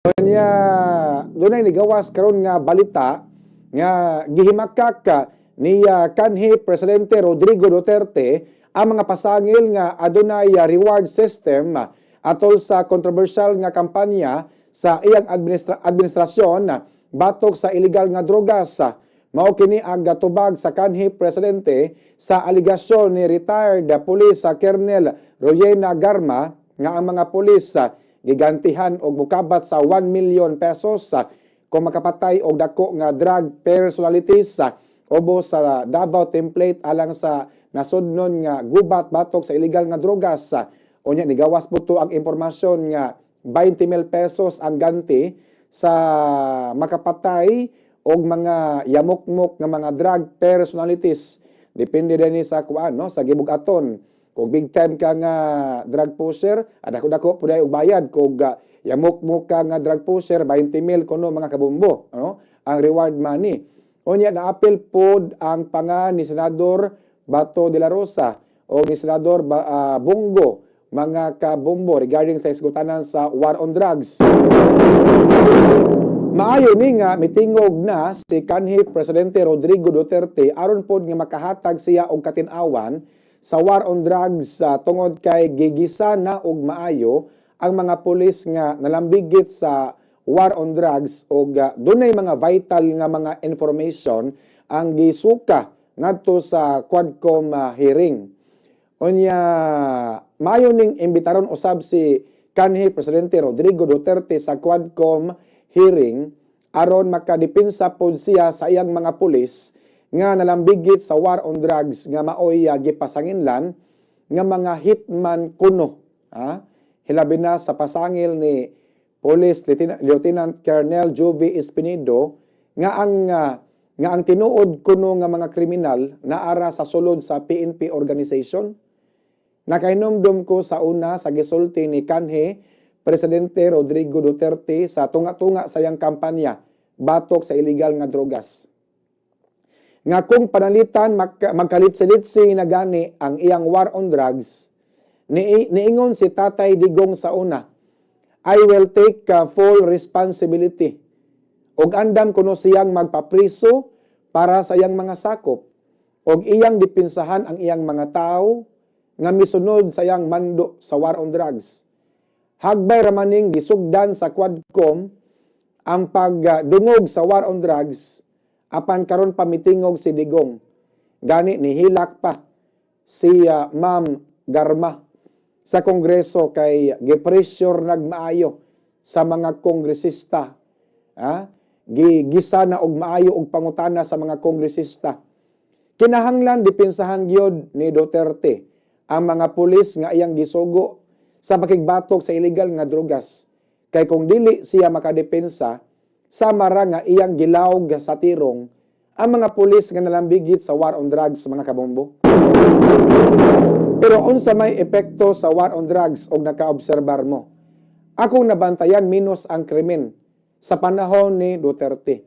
Nya dunay nigawas karon nga balita nga gihimakak ni kanhi Presidente Rodrigo Duterte ang mga pasangil nga adunay reward system atol sa controversial nga kampanya sa iyang administrasyon batok sa illegal nga drogas. Mao kini ang gatubag sa kanhi presidente sa alegasyon ni retired police Colonel Royina Garma nga ang mga pulis gigantihan og mukabat sa 1 million pesos kung makapatay og dako nga drug personalities ubos sa Davao template alang sa nasudnon nga gubat batok sa illegal nga drogas. Unya nigawas po to ang impormasyon nga 20 mil pesos ang ganti sa makapatay og mga yamukmok nga mga drug personalities. Depende din ni sa kuan, no, sa gibug-aton. Kung big time ka nga drug pusher, dako-dako pud og bayad. Kung yamukmok ka nga drug pusher, 20 mil kuno, mga kabombo, no, ang reward money. Unya naapil pod ang panga ni Senador Bato de la Rosa o ni Senador Bong Go, mga kabombo, regarding sa isgutanan sa war on drugs. Maayo ni nga mitingog na si kanhi Presidente Rodrigo Duterte aron pod nga makahatag siya og katin-awan sa war on drugs tungod kay gigisa na og maayo ang mga pulis nga nalambigit sa war on drugs og dunay mga vital nga mga information ang gisuka ngadto sa Quadcom hearing. Unya maayo ning imbitaron usab si kanhi Presidente Rodrigo Duterte sa Quadcom hearing aron makadepensa pod siya sa iyang mga pulis nga nalambigit sa war on drugs nga maoy gipasanginlan nga mga hitman kuno, ha? Hilabi na sa pasangil ni Police Lieutenant Colonel Juvy Espenido nga ang tinuod kuno nga mga kriminal naara sa sulod sa PNP organization. Nakahinumdum ko sa una sa gisulti ni kanhi Presidente Rodrigo Duterte sa tunga-tunga sa iyang kampanya batok sa illegal nga drogas, nga kung panalitan magkalitsi-litsi na gani ang iyang war on drugs, niingon si Tatay Digong sa una, "I will take full responsibility." Og andam kuno siyang magpapriso para sa iyang mga sakop og iyang dipinsahan ang iyang mga tao nga misunod sa iyang mando sa war on drugs. Hagbay ramaning gisugdan sa Quadcom ang pagdungog sa war on drugs, apan karon pa mitingog si Digong. Gani nihilak pa si Ma'am Garma sa Kongreso kay gipressure nagmaayo sa mga kongresista. Ha? Gigisa na og maayo og pangutana sa mga kongresista. Kinahanglan depensahan gyud ni Duterte ang mga pulis nga iyang gisugo sa pakigbatok sa illegal nga drogas. Kay kung dili siya makadepensa, sama ra nga iyang gilawg sa tirong ang mga pulis nga nalambigit sa war on drugs, mga kabombo. Pero unsa may epekto sa war on drugs og nakaobserbar mo? Akong nabantayan, minus ang krimen sa panahon ni Duterte.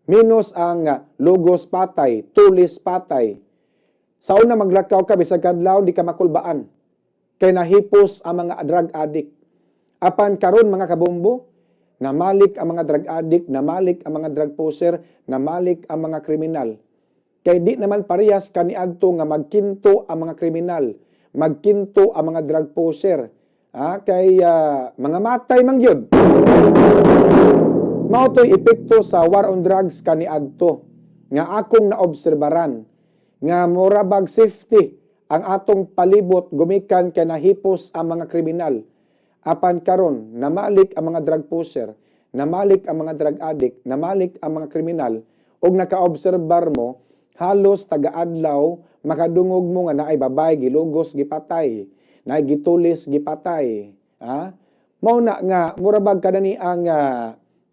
Minus ang lugos patay, tulis patay. Sa una, maglakaw ka bisag kadlaw, di ka makulbaan. Kay nahipos ang mga drug addict. Apan karon, mga kabombo, namalik ang mga drug addict, namalik ang mga drug pusher, namalik ang mga kriminal. Kay di naman parehas kaniadto nga magkinto ang mga kriminal, magkinto ang mga drug pusher. Ah, kay mga matay man gyud. Mao to'y epekto sa war on drugs kaniadto nga akong naobserbaran nga mura bag safety ang atong palibot gumikan kay nahipos ang mga kriminal. Apan karon namalik ang mga drug pusher, namalik ang mga drug addict, namalik ang mga kriminal ug nakaobserbar mo, halos taga-adlaw makadungog mo nga naay babae gilugos gipatay, naay gitulis gipatay. Ha? Mao na nga mura bag kadani ang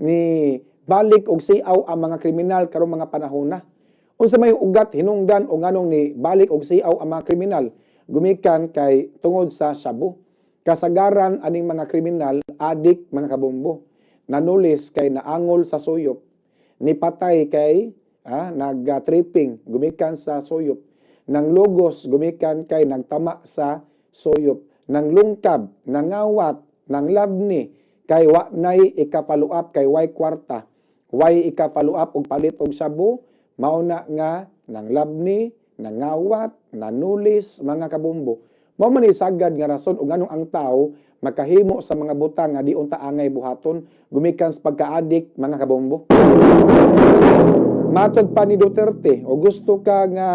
ni balik og siaw ang mga kriminal karong mga panahon na. Unsa may ugat, hinungdan o nganong ni balik og siaw ang mga kriminal? Gumikan kay tungod sa shabu. Kasagaran aning mga kriminal, adik, mga kabombo. Nanulis kay naangol sa suyop. Nipatay kay nag-tripping gumikan sa suyop. Nang lugos gumikan kay nagtama sa suyop. Nang lungkab, nangawat, nang labni kay Kay wa nay ika-follow up, kay way kwarta. Way ika-follow up og palit og shabu, mao na nga nanglabni, nangawat, nanulis, mga kabombo. Mao man ni sagad nga rason ug nganong ang tao makahimo sa mga butang nga di unta angay buhaton gumikan sa pagka-addict, mga kabombo. Matod pa ni Duterte, o gusto ka nga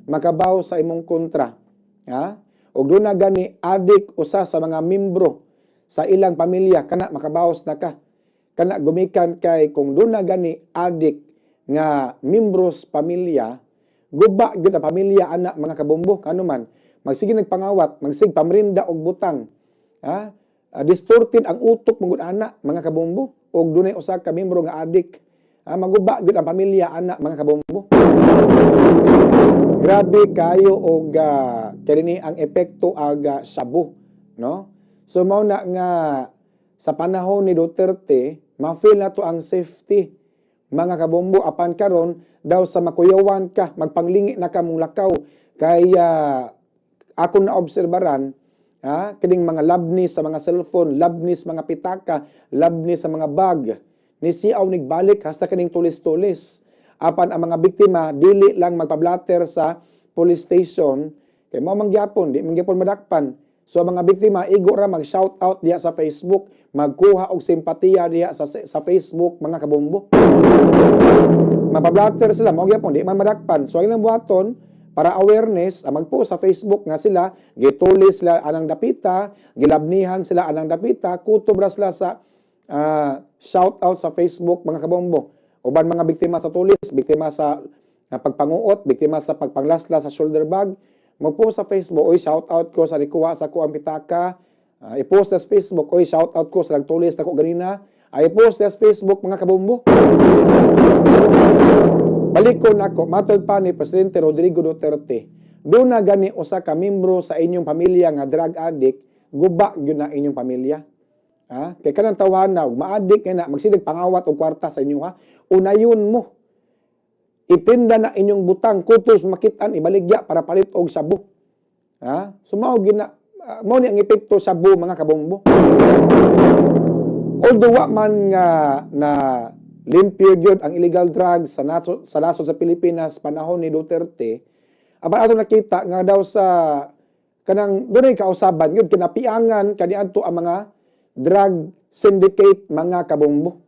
makabaw sa imong kontra, ha? Og duna gani adik usa sa mga membro sa ilang pamilya, kana makabawas na ka. Kana gumikan kay kung duna gani adik nga membro sa pamilya, guba gyud ang pamilya ana, mga kabombo. Kano man magsige nagpangawat, magsige pamrinda og butang. Ha? Distorted ang utok mangud ana, mga kabombo, og dunay usa ka membro nga adik. Ha, maguba gyud ang pamilya ana, mga kabombo. Grabe kayo og kini ang epekto ag shabu, no? So mao na nga sa panahon ni Duterte, ma-feel na to ang safety, mga kabombo, apan karon daw sa makuyawan ka, magpanglingi na ka mong lakaw kay ako na obserbaran, ha, kining mga labni sa mga cellphone, labni sa mga pitaka, labni sa mga bag, ni siaw nigbalik hasta kining tulis-tulis. Apan ang mga biktima dili lang magpa-blatter sa police station kay mao man gyapon, di man gyapon madakpan. So ang mga biktima igo ra mag shout out diha sa Facebook, magkuha og simpatiya diha sa Facebook, mga kabombo. Mapablatter sila, mao gyapon di man madakpan. So ang ilang buhaton para awareness, ang magpost sa Facebook nga sila gitulis sila anang dapita, gilabnihan sila anang dapita, kutob ra sila sa shout out sa Facebook, mga kabombo. Uban mga biktima sa tulis, biktima sa pagpanguot, biktima sa pagpanglasla sa shoulder bag, magpost sa Facebook, "Oy, shout out ko sa nikuha sa ko ang pitaka." I-post sa Facebook, "Oy, shout out ko sa nagtulis nako ganina." Ay, i-post sa Facebook, mga kabombo. Balik ko nako, matod pa ni Presidente Rodrigo Duterte, duna gani usa ka membro sa inyong pamilya nga drug addict, guba gyud na inyong pamilya. Ha? Kay kanang tawahan na, ug ma-addict na, magsilig pangawat og kwarta sa inyo ha. Unayon mo. Itinda na inyong butang, kutos makitaan, ibaligya para palit og sabu. Ha? So mao gina, mao ni ang epekto sa sabu, mga kabombo. Although wa man nga na limpyo gyud ang illegal drugs sa nasod sa Pilipinas panahon ni Duterte, apan ato nakita nga daw sa kanang dunay kausaban gyud kinapiangan kaniadto ang mga drug syndicate, mga kabombo.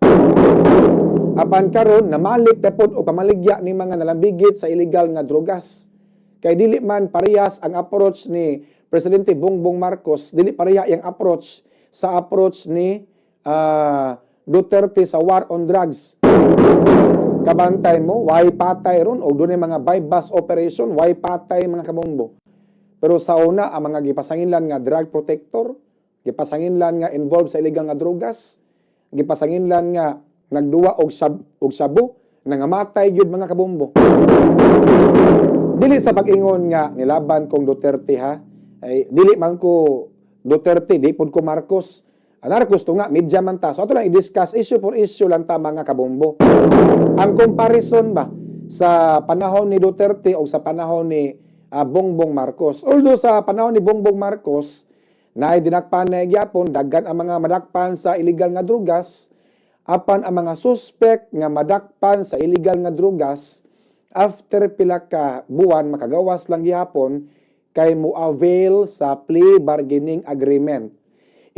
Apan karon namalik na pod og pamaligya ni mga nalambigit sa illegal nga drogas. Kay dili man parehas ang approach ni Presidente Bongbong Marcos, dili pareha yang approach sa approach ni Duterte sa war on drugs. Kabantay mo, way patay ron og dunay mga buy-bust operation, way patay, mga kabombo. Pero sa una, ang mga gipasanginlan nga drug protector, gipasanginlan nga involved sa illegal nga drogas, gipasanginlan nga nagduwa og sabu, nangamatay gyud, mga kabombo. Dili sa pag-ingon nga nilaban kong Duterte ha. Ay dili man ko Duterte, di pud ko Marcos. Ang Marcos to nga media man ta. So ato lang i-discuss issue for issue lang ta, mga kabombo. Ang comparison ba sa panahon ni Duterte o sa panahon ni Bongbong Marcos. Although sa panahon ni Bongbong Marcos, naay dinakpan na gyapon, daghan ang mga madakpan sa illegal nga drugas, apan ang mga suspect nga madakpan sa illegal nga drugas, after pila ka buwan makagawas lang gihapon kay mo avail sa plea bargaining agreement.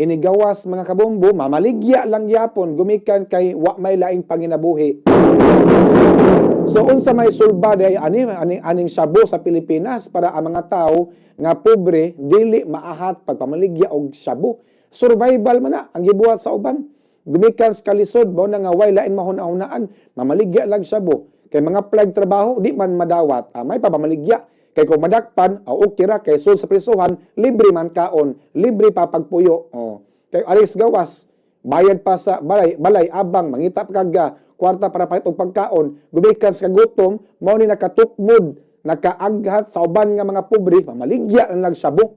Inigawas, mga kabombo, mamaligya lang gyapon gumikan kay wa may laing panginabuhi. So unsa may sulba day ani ani aning shabu sa Pilipinas para ang mga tao nga pobre dili maahat pagpamaligya og shabu? Survival man na ang gibuhat sa uban. Gumikan sa kalisod mao na nga way lain mahuna-hunaan, mamaligya lang shabu. Kay mga plag trabaho di man madawat, may pamaligya. Kay kung madakpan, okay ra kay sul sa prisuhan, libre man kaon, libre pa pagpuyo. Oh. Kay alis gawas, bayad pa sa balay, balay abang mangita pa kag kwarta para palit og pagkaon, gumikan sa kagutom, mao ni nakatukmod, nakaaghat sa uban nga mga pobre, mamaligya na lang shabu.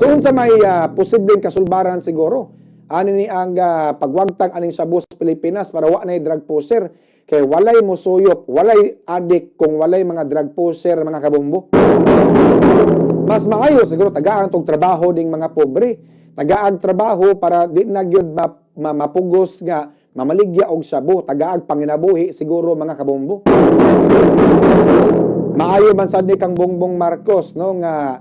So unsa may posibleng kasulbaran siguro? Ani ni ang pagwagtang aning shabu sa Pilipinas para wa nay drug pusher, kay walay musuyop, walay adik kung walay mga drug pusher, mga kabombo. Mas maayo siguro tagaan tong trabaho ding mga pobre. Tagaag trabaho para di na gyud mapugos nga mamaligya og shabu, tagaag panginabuhi siguro, mga kabombo. Maayo man sad ni kang Bongbong Marcos, no, nga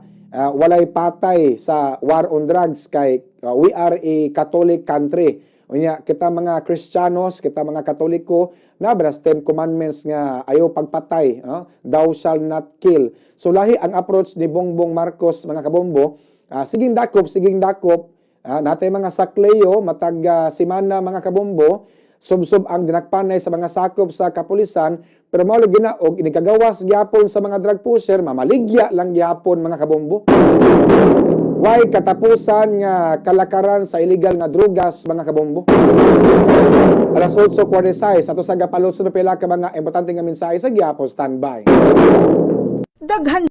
walay patay sa war on drugs kay we are a Catholic country. Unya kita mga Kristiyanos, kita mga Katoliko, na ba Ten Commandments nga ayaw pagpatay, no? Thou shall not kill. So lahi ang approach ni Bongbong Marcos, mga kabombo, sige dakop, sige dakop, natay mga sakleyo matag semana, mga kabombo, subsob ang dinakpanay sa mga sakop sa kapulisan, pero mao lagi na og inikagawas gyapon sa mga drug pusher, mamaligya lang gyapon, mga kabombo. Way katapusan nga kalakaran sa illegal nga drugas, mga kabombo. Alas 8:46, ato sa gapalutso na pila ka mga importante nga mensahe sa gyapon. Standby. Daghan